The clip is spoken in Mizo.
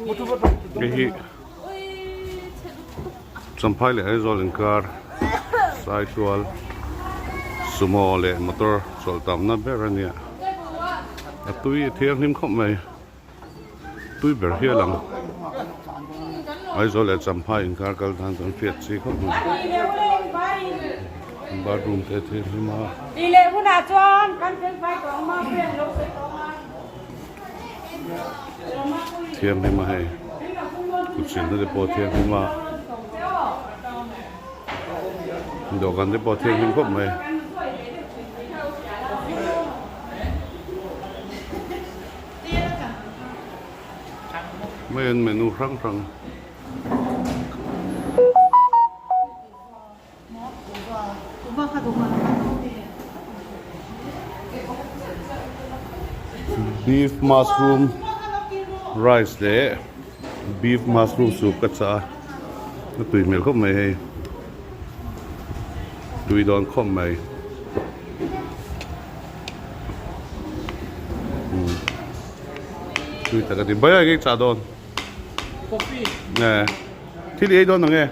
Hei hi Champhai leh Aizawl inkar Saitual Sumo leh motor chawlh tamna ber a nia. A tui a thianghlim khawp mai. Tui ber hial ang. Aizawl leh Champhai inkar kal tan chuan hriat chi khawp mai. Bathroom te a thianghlim a. Thianghlim a hei kut silna te pawh a thianghlim a dawhkan te pawh a thianghlim khawp mai. Mai an menu hrang hrang. Beef mushroom rice leh beef mushroom soup ka chah a a tui hmel khawp mai hei tui dawn khawp mai tui tak a ni bai a enge chah dawn thil i ei dawn ang e.